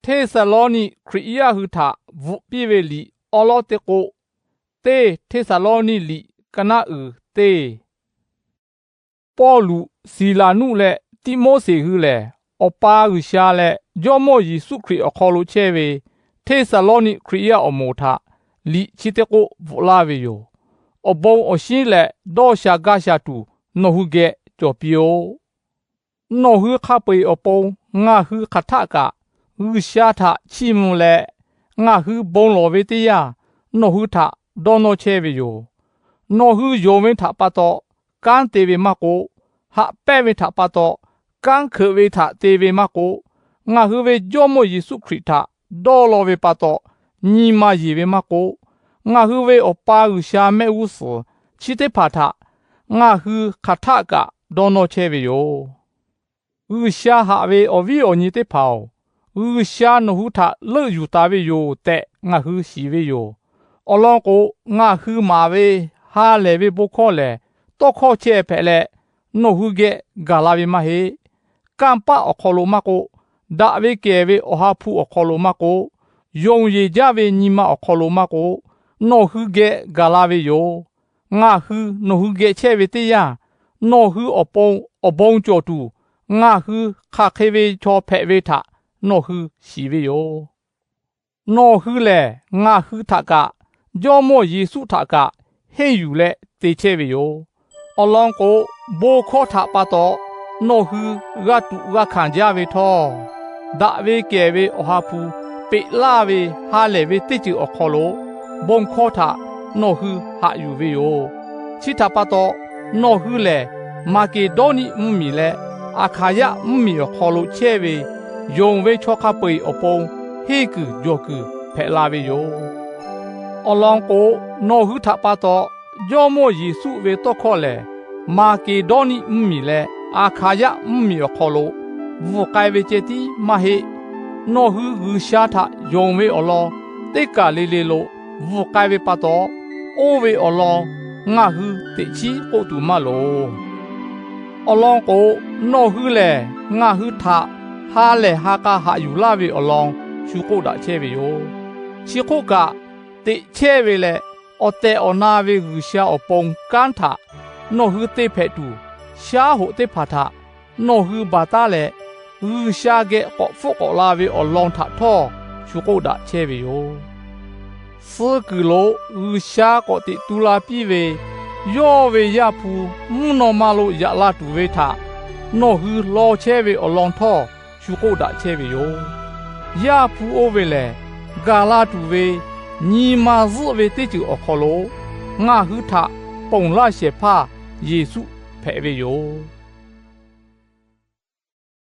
Hteˇsaˍlawˇniˆ Hkriꞈ yaˇ hui htaꞈ bvuhꞈ piˇ ve liꞈ awˉ lawˉ teˇ k'oˆ, teˇ Hteˇsaˍlawˇniˆ liꞈ ka naˆ uiˍ teˇ. Pawˇluꞈ, Siˍlaˍnuˆ leh Tiˆmoˉseˍ hui lehˬ, Awˬ pa G'uiˬsha leh Jawˇmawˇ Yeˍsuˆ Hkriꞈ awˬ hk'aw lo chehˇ ve Hteˇsaˍlawˇniˆ Hkriꞈ yaˇ awˬ moˍ htaꞈ liꞈ chi teˇ k'oˆ bvuhꞈ laˇ ve yoˬ. Awˬ bon awˬ shinˉ leh dawˇ sha gaˇ sha tuˬ nawˬ hui geh cawˬ piˇ-oˆ. Nawˬ hui hk'a peu-eˬ awˬ pon ngaˬ hui hk'aˬ htaˆ kaꞈ G'uiˬsha htaꞈ chiˇ mvuh leh, ngaˬ hui bon lawˬ ve teˇ yanˇ nawˬ hui htaꞈ dawˇ nawˇ chehˇ ve yoˬ. Nawˬ hui yonˍ ve htaꞈ pa taw kanˉ te ve maˇ k'oˆ, haꞈ pehnˇ ve htaꞈ pa taw kanˉ hkeuꞈ ve htaꞈ te ve maˇ k'oˆ, ngaˬ hui ve Jawˇmawˇ Yeˍsuˆ Hkriꞈ htaꞈ dawˇ law ve pa taw nyi ma yeˬ ve maˇ k'oˆ, ngaˬ hui ve Awˬ pa G'uiˬsha mehˆ g'uˇ suhˍ chi teˇ hpaˍ htaꞈ ngaˬ hui hk'aˬ htaˆ kaꞈ dawˇ nawˇ chehˇ ve yoˬ. G'uiˬsha haꞈ ve awˬ viˉ awˬ nyi teˇ hpaˍ-oˬ, G'uiˬsha nawˬ hui htaꞈ leuˆ yuˬ taˍ ve yoˬ tehꞈ ngaˬ hui shiˍ ve yoˬ. Awˬ lawn k'o, ngaˬ hui maˍ ve ha lehˬ ve bon hkawˇ lehˬ, tawˇ hkawˇ chehˇ hpehꞈ leh, nawˬ hui geh gaˬ la ve maˇ heˆ. Kanˇ paˆ awˬ hk'aw lo maˇ k'oˆ, daꞈ ve kehˬ ve Awˬ ha hpu awˬ hk'aw lo maˇ k'oˆ, yonˍ yeˬ jaˇ ve nyi ma awˬ hk'aw lo maˇ k'oˆ, nawˬ hui geh gaˬ la ve yoˬ. Ngaˬ hui nawˬ hui geh chehˇ ve teˇ yanˇ, nawˬ hui awˬ pon awˬ bon cawˬ tuˬ, ngaˬ hui hk'aˬ hk'e ve chaw hpehꞈ ve htaꞈ nawˬ hui shiˍ ve yoˬ. Nawˬ hui lehˬ, ngaˬ hui htaꞈ kaꞈ Jawˇmawˇ Yeˍsuˆ htaꞈ kaꞈ henˇ yuˬ leh te chehˇ ve yoˬ. Awˬ lawn k'o, bon hkawˇ htaꞈ pa taw nawˬ hui g'a tuꞈ g'a hkanˍ jaˇ ve htawˇ, daꞈ ve kehˬ ve Awˬ ha hpu peꞈ laˇ ve ha lehˬ ve teˇ ceuˬ awˬ hk'aw lo bon hkawˇ htaꞈ nawˬ hui haꞈ yuˬ ve yoˬ. Chi htaꞈ pa taw, nawˬ hui lehˬ Maˍkeˍdawˇniˆ mvuhˇmiˬ leh Aˍhkaˍyaˆ mvuhˇmiˬ awˬ hk'aw lo chehˇ ve yonˍ ve chaw hk'a peu-eˬ awˬ pon henˇ kuiˬ jawˬ kuiˬ hpehꞈ la ve yoˬ. Awˬ lawn k'o, nawˬ hui htaꞈ pa taw Jawˇmawˇ Yeˍsuˆ ve tawˇ hkawˇ lehˬ, Maˍkeˍdawˇniˆ mvuhˇmiˬ leh Aˍhkaˍyaˆ mvuhˇmiˬ awˬ hk'aw lo bvuhˬ k'ai ve ceh tiˉ maˇ heˆ. Nawˬ hui G'uiˬsha htaꞈ yonˍ ve awˬ lawn teˇ kaˬ le le lo bvuhˬ k'ai ve pa taw, oˇ ve awˬ lawn ngaˬ hui teꞈ chiˉ k'oˆ tuˬ maˇ loˍ. Awˬ lawn k'o, nawˬ hui lehˬ ngaˬ hui htaꞈ ha lehˬ ha k'a haꞈ yuˬ laˇ ve awˬ lawn shu k'oˆ daꞈ chehˇ ve yoˬ. Chi hk'oˆ kaꞈ, teꞈ chehˇ ve leh awˬ tehˬ awˬ na ve G'uiˬsha awˬ pon kanˉ htaꞈ nawˬ hui te hpehꞈ tuˬ, shaˉ hoꞈ teˇ hpaˍ htaꞈ nawˬ hui baˬ taˉ leh, G'uiˬsha geh k'awꞈ hpfuhˆ k'awꞈ la ve awˬ lawn htaꞈ htawˇ shu k'oˆ daꞈ chehˇ ve yoˬ. Suh kuiˬ lo G'uiˬsha k'awꞈ teꞈ tu la piˇ ve yawˇ ve Yaˇ hpu mvuhˇ naw ma lo yaꞈ la tuˬ ve htaꞈ nawˬ hui law chehˇ ve awˬ lawn htawˇ shu k'oˆ daꞈ chehˇ ve yoˬ. Yaˇ hpu oˇ ve lehˬ, gaˬ la tuˬ ve nyi ma zuhˆ ve teˇ ceuˬ awˬ hk'aw lo ngaˬ hui htaꞈ ponˬ laˇ shehˍ hpaˇ Yeˍsuˆ hpehꞈ ve yoˬ.